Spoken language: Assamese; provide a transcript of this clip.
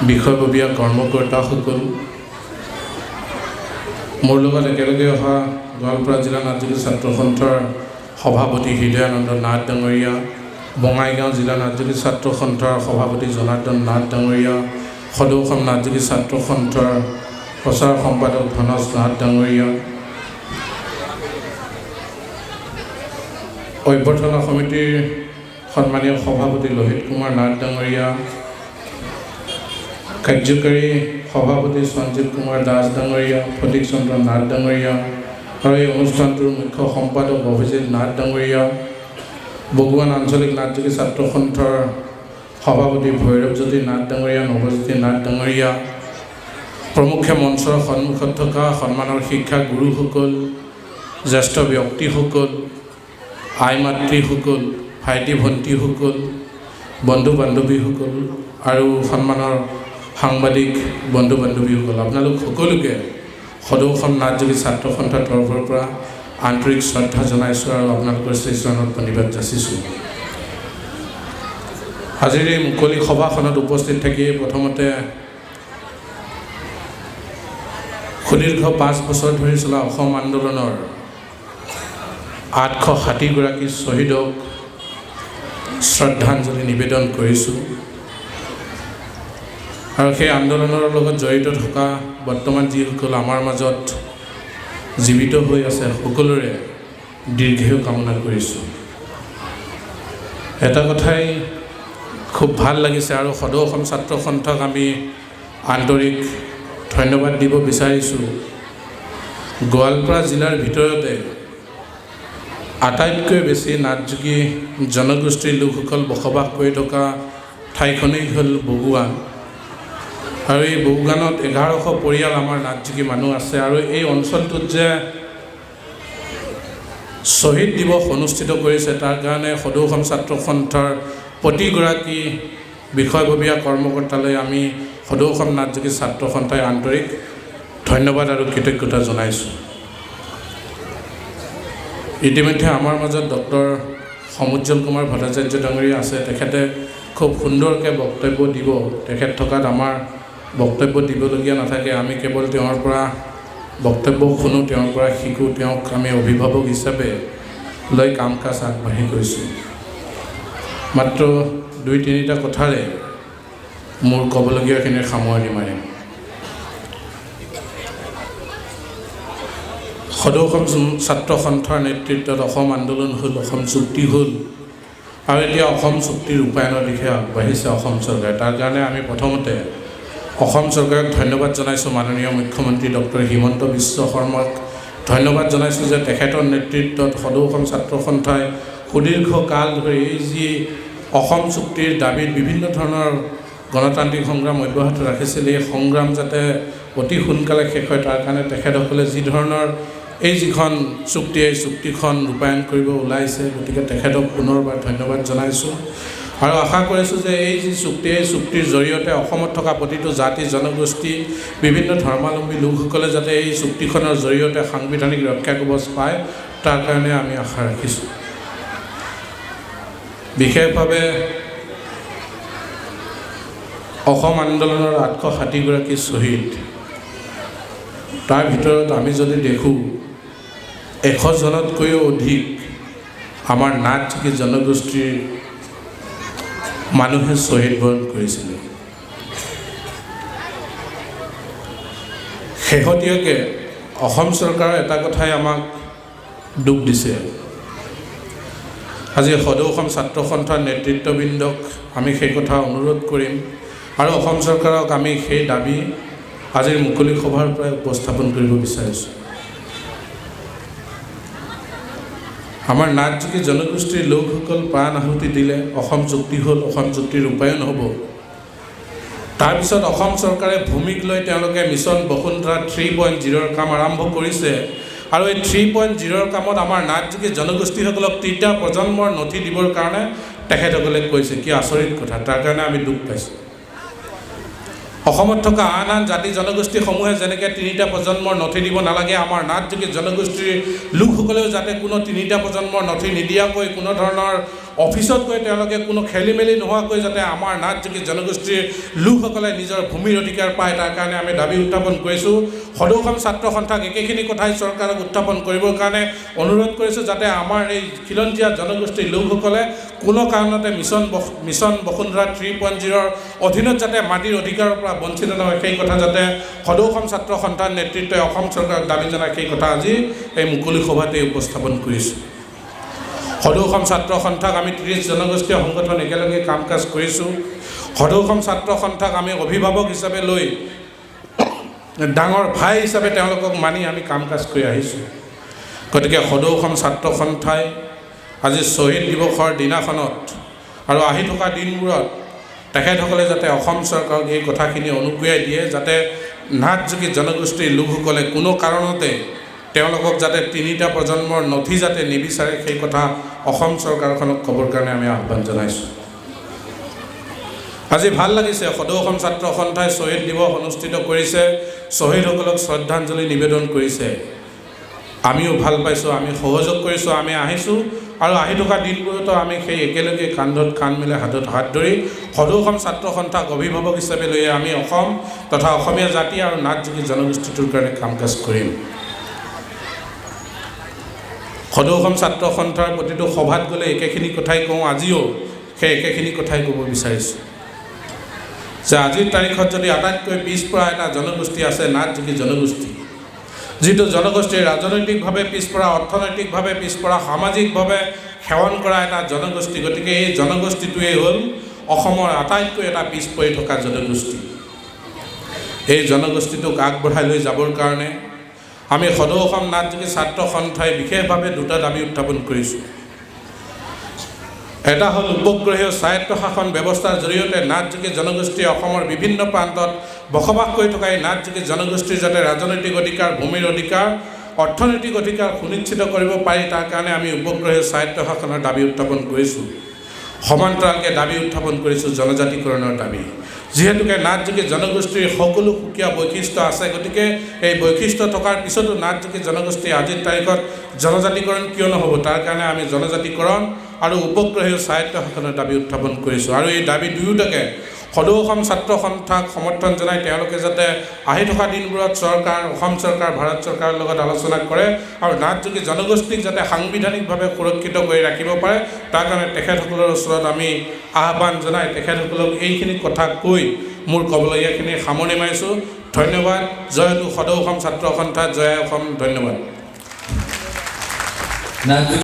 বিষয়ববীয়া কৰ্মকৰ্তাসকল, মোৰ লগত একেলগে অহা গোৱালপাৰা জিলা নাথযোগী ছাত্ৰ সন্থাৰ সভাপতি হৃদয়ানন্দ নাথ ডাঙৰীয়া, বঙাইগাঁও জিলা নাথযোগী ছাত্ৰ সন্থাৰ সভাপতি জনাৰ্দন নাথ ডাঙৰীয়া, সদৌ অসম নাথযোগী ছাত্ৰ সন্থাৰ প্ৰচাৰ সম্পাদক ধনজ নাথ ডাঙৰীয়া, অভ্যৰ্থনা সমিতিৰ সন্মানীয় সভাপতি লোহিত কুমাৰ নাথ ডাঙৰীয়া, কাৰ্যকৰী সভাপতি সঞ্জীৱ কুমাৰ দাস ডাঙৰীয়া, ফটিক চন্দ্ৰ নাথ ডাঙৰীয়া আৰু এই অনুষ্ঠানটোৰ মুখ্য সম্পাদক অভিজিত নাথ ডাঙৰীয়া, বগুৱান আঞ্চলিক নাথযোগী ছাত্ৰ সন্থাৰ সভাপতি ভৈৰৱজ্যোতি নাথ ডাঙৰীয়া, নৱজ্যোতি নাথ ডাঙৰীয়া প্ৰমুখ্যে মঞ্চৰ সন্মুখত থকা সন্মানৰ শিক্ষা গুৰুসকল, জ্যেষ্ঠ ব্যক্তিসকল, আই মাতৃসকল, ভাইটি ভণ্টিসকল, বন্ধু বান্ধৱীসকল আৰু সন্মানৰ সাংবাদিক বন্ধু বান্ধৱীসকল, আপোনালোক সকলোকে সদৌ অসম নাথযোগী ছাত্ৰ সন্থাৰ তৰফৰ পৰা আন্তৰিক শ্ৰদ্ধা জনাইছোঁ আৰু আপোনালোকৰ শ্ৰীচৰণত প্ৰণিপাত যাচিছোঁ। আজিৰ এই মুকলি সভাখনত উপস্থিত থাকি প্ৰথমতে সুদীৰ্ঘ 5 বছৰ ধৰি চলা অসম আন্দোলনৰ 860গৰাকী শ্বহীদক শ্ৰদ্ধাঞ্জলি নিবেদন কৰিছোঁ আৰু সেই আন্দোলনৰ লগত জড়িত থকা বৰ্তমান যিসকল আমাৰ মাজত জীৱিত হৈ আছে সকলোৰে দীৰ্ঘায়ু কামনা কৰিছোঁ। এটা কথাই খুব ভাল লাগিছে আৰু সদৌ অসম ছাত্ৰ সন্থাক আমি আন্তৰিক ধন্যবাদ দিব বিচাৰিছোঁ। গোৱালপাৰা জিলাৰ ভিতৰতে আটাইতকৈ বেছি নাথযোগী জনগোষ্ঠীৰ লোকসকল বসবাস কৰি থকা ঠাইখনেই হ'ল বগুৱান আৰু এই বগুৱানত 1100 পৰিয়াল আমাৰ নাথযোগী মানুহ আছে আৰু এই অঞ্চলটোত যে শ্বহীদ দিৱস অনুষ্ঠিত কৰিছে তাৰ কাৰণে সদৌ অসম ছাত্ৰ সন্থাৰ প্ৰতিগৰাকী বিষয়ববীয়া কৰ্মকৰ্তালৈ আমি সদৌ অসম নাথযোগী ছাত্ৰ সন্থাই আন্তৰিক ধন্যবাদ আৰু কৃতজ্ঞতা জনাইছোঁ। ইতিমধ্যে আমাৰ মাজত ডক্টৰ সমুজ্জ্বল কুমাৰ ভট্টাচাৰ্য ডাঙৰীয়া আছে, তেখেতে খুব সুন্দৰকৈ বক্তব্য দিব। তেখেত থকাত আমাৰ বক্তব্য দিবলগীয়া নাথাকে, আমি কেৱল তেওঁৰ পৰা বক্তব্য শুনো, তেওঁৰ পৰা শিকোঁ, তেওঁক আমি অভিভাৱক হিচাপে লৈ কাম কাজ আগবাঢ়ি গৈছোঁ। মাত্ৰ 2-3টা কথাৰে মোৰ ক'বলগীয়াখিনিৰ সামৰণি মাৰিম। সদৌ অসম ছাত্ৰ সন্থাৰ নেতৃত্বত অসম আন্দোলন হ'ল, অসম চুক্তি হ'ল আৰু এতিয়া অসম চুক্তি ৰূপায়ণৰ দিশে আগবাঢ়িছে অসম চৰকাৰে। তাৰ কাৰণে আমি প্ৰথমতে অসম চৰকাৰক ধন্যবাদ জনাইছোঁ, মাননীয় মুখ্যমন্ত্ৰী ডক্টৰ হিমন্ত বিশ্ব শৰ্মাক ধন্যবাদ জনাইছোঁ যে তেখেতৰ নেতৃত্বত সদৌ অসম ছাত্ৰ সন্থাই সুদীৰ্ঘ কাল ধৰি এই যি অসম চুক্তিৰ দাবীত বিভিন্ন ধৰণৰ গণতান্ত্ৰিক সংগ্ৰাম অব্যাহত ৰাখিছিল, এই সংগ্ৰাম যাতে অতি সোনকালে শেষ হয় তাৰ কাৰণে তেখেতসকলে যি ধৰণৰ এই যিখন চুক্তি, এই চুক্তিখন ৰূপায়ণ কৰিব ওলাইছে, গতিকে তেখেতক পুনৰবাৰ ধন্যবাদ জনাইছোঁ আৰু আশা কৰিছোঁ যে এই যি চুক্তি, এই চুক্তিৰ জৰিয়তে অসমত থকা প্ৰতিটো জাতি জনগোষ্ঠী, বিভিন্ন ধৰ্মাৱলম্বী লোকসকলে যাতে এই চুক্তিখনৰ জৰিয়তে সাংবিধানিক ৰক্ষা কৱচ পায় তাৰ কাৰণে আমি আশা ৰাখিছোঁ। বিশেষভাৱে অসম আন্দোলনৰ 860গৰাকী শ্বহীদ, তাৰ ভিতৰত আমি যদি দেখোঁ 100জনতকৈও অধিক আমাৰ নাথযোগী জনগোষ্ঠীৰ মানুহে শ্বহীদ বৰণ কৰিছিলে। শেহতীয়াকৈ অসম চৰকাৰৰ এটা কথাই আমাক দুখ দিছে। আজি সদৌ অসম ছাত্ৰ সন্থাৰ নেতৃত্ববৃন্দক আমি সেই কথা অনুৰোধ কৰিম আৰু অসম চৰকাৰক আমি সেই দাবী আজিৰ মুকলি সভাৰ পৰাই উপস্থাপন কৰিব বিচাৰিছোঁ। আমাৰ নাথযোগী জনগোষ্ঠীৰ লোকসকল প্ৰাণ আহুতি দিলে, অসম চুক্তি হ'ল, অসম চুক্তি ৰূপায়ণ হ'ব। তাৰপিছত অসম চৰকাৰে ভূমিক লৈ তেওঁলোকে মিছন বসুন্ধৰা 3.0ৰ কাম আৰম্ভ কৰিছে আৰু এই 3.0ৰ কামত আমাৰ নাথযোগী জনগোষ্ঠীসকলক তৃতীয় প্ৰজন্মৰ নথি দিবৰ কাৰণে তেখেতসকলে কৈছে। কি আচৰিত কথা, তাৰ কাৰণে আমি দুখ পাইছোঁ। অসমত থকা আন আন জাতি জনগোষ্ঠীসমূহে যেনেকৈ 3টা প্ৰজন্মৰ নথি দিব নালাগে, আমাৰ নাথযোগী জনগোষ্ঠীৰ লোকসকলেও যাতে কোনো 3টা প্ৰজন্মৰ নথি নিদিয়াকৈ কোনো ধৰণৰ অফিচত গৈ তেওঁলোকে কোনো খেলি মেলি নোহোৱাকৈ যাতে আমাৰ নাথ যোগী জনগোষ্ঠীৰ লোকসকলে নিজৰ ভূমিৰ অধিকাৰ পায়, তাৰ কাৰণে আমি দাবী উত্থাপন কৰিছোঁ। সদৌ অসম ছাত্ৰ সন্থাক একেখিনি কথাই চৰকাৰক উত্থাপন কৰিবৰ কাৰণে অনুৰোধ কৰিছোঁ, যাতে আমাৰ এই খিলঞ্জীয়া জনগোষ্ঠীৰ লোকসকলে কোনো কাৰণতে মিছন বসুন্ধৰা 3.0ৰ অধীনত যাতে মাটিৰ অধিকাৰৰ পৰা বঞ্চিত নহয়, সেই কথা যাতে সদৌ অসম ছাত্ৰ সন্থাৰ নেতৃত্বই অসম চৰকাৰক দাবী জনায়, সেই কথা আজি এই মুকলি সভাতেই উপস্থাপন কৰিছোঁ। সদৌ অসম ছাত্ৰ সন্থাক আমি 30 জনগোষ্ঠীয় সংগঠন একেলগে কাম কাজ কৰিছোঁ। সদৌ অসম ছাত্ৰ সন্থাক আমি অভিভাৱক হিচাপে লৈ, ডাঙৰ ভাই হিচাপে তেওঁলোকক মানি আমি কাম কাজ কৰি আহিছোঁ। গতিকে সদৌ অসম ছাত্ৰ সন্থাই আজি শ্বহীদ দিৱসৰ দিনাখনত আৰু আহি থকা দিনবোৰত তেখেতসকলে যাতে অসম চৰকাৰক এই কথাখিনি অনুকুয়াই দিয়ে, যাতে নাথ যোগী জনগোষ্ঠীৰ লোকসকলে কোনো কাৰণতে তেওঁলোকক যাতে তিনিটা প্ৰজন্মৰ নথি যাতে নিবিচাৰে, সেই কথা অসম চৰকাৰখনক ক'বৰ কাৰণে আমি আহ্বান জনাইছোঁ। আজি ভাল লাগিছে, সদৌ অসম ছাত্ৰ সন্থাই শ্বহীদ দিৱস অনুষ্ঠিত কৰিছে, শ্বহীদসকলক শ্ৰদ্ধাঞ্জলি নিবেদন কৰিছে। আমিও ভাল পাইছোঁ, আমি সহযোগ কৰিছোঁ, আমি আহিছোঁ আৰু আহি থকা দিনবোৰতো আমি সেই একেলগে কান্ধত কান্ধ মিলাই, হাতত হাত ধৰি সদৌ অসম ছাত্ৰ সন্থাক অভিভাৱক হিচাপে লৈ আমি অসম তথা অসমীয়া জাতি আৰু নাথ যোগী জনগোষ্ঠীটোৰ কাৰণে কাম কাজ কৰিম। সদৌ অসম ছাত্ৰ সন্থাৰ প্ৰতিটো সভাত গ'লে একেখিনি কথাই কওঁ, আজিও সেই একেখিনি কথাই ক'ব বিচাৰিছোঁ যে আজিৰ তাৰিখত যদি আটাইতকৈ পিছপৰা এটা জনগোষ্ঠী আছে, নাথ যোগী জনগোষ্ঠী, যিটো জনগোষ্ঠীৰ ৰাজনৈতিকভাৱে পিছপৰা, অৰ্থনৈতিকভাৱে পিছপৰা, সামাজিকভাৱে সেৱন কৰা এটা জনগোষ্ঠী, গতিকে এই জনগোষ্ঠীটোৱেই হ'ল অসমৰ আটাইতকৈ এটা পিছ পৰি থকা জনগোষ্ঠী। এই জনগোষ্ঠীটোক আগবঢ়াই লৈ যাবৰ কাৰণে আমি সদৌ অসম নাথ যোগী ছাত্ৰ সন্থাই বিশেষভাৱে দুটা দাবী উত্থাপন কৰিছোঁ। এটা হ'ল উপগ্ৰহীয় স্বায়ত্ত শাসন ব্যৱস্থাৰ জৰিয়তে নাথ যোগী জনগোষ্ঠীয়ে অসমৰ বিভিন্ন প্ৰান্তত বসবাস কৰি থকা এই নাথ যোগী জনগোষ্ঠীৰ যাতে ৰাজনৈতিক অধিকাৰ, ভূমিৰ অধিকাৰ, অৰ্থনৈতিক অধিকাৰ সুনিশ্চিত কৰিব পাৰি, তাৰ কাৰণে আমি উপগ্ৰহীয় স্বায়ত্ত শাসনৰ দাবী উত্থাপন কৰিছোঁ। সমান্তৰালকৈ দাবী উত্থাপন কৰিছোঁ জনজাতিকৰণৰ দাবী। যিহেতুকে নাথ যোগী জনগোষ্ঠীৰ সকলো সুকীয়া বৈশিষ্ট্য আছে, গতিকে এই বৈশিষ্ট্য থকাৰ পিছতো নাথ যোগী জনগোষ্ঠী আজিৰ তাৰিখত জনজাতিকৰণ কিয় নহ'ব, তাৰ কাৰণে আমি জনজাতিকৰণ আৰু উপগ্ৰহীয় স্বায়ত্ত শাসনৰ দাবী উত্থাপন কৰিছোঁ। আৰু এই দাবী দুয়োটাকে সদৌ অসম ছাত্ৰ সন্থাক সমৰ্থন জনাই তেওঁলোকে যাতে আহি থকা দিনবোৰত চৰকাৰ, অসম চৰকাৰ, ভাৰত চৰকাৰৰ লগত আলোচনা কৰে আৰু নাথ যোগী জনগোষ্ঠীক যাতে সাংবিধানিকভাৱে সুৰক্ষিত কৰি ৰাখিব পাৰে, তাৰ কাৰণে তেখেতসকলৰ ওচৰত আমি আহ্বান জনাই তেখেতসকলক এইখিনি কথা কৈ মোৰ ক'বলগীয়াখিনি সামৰণি মাৰিছোঁ। ধন্যবাদ। জয়তু সদৌ অসম ছাত্ৰ সন্থা, জয় অসম। ধন্যবাদ।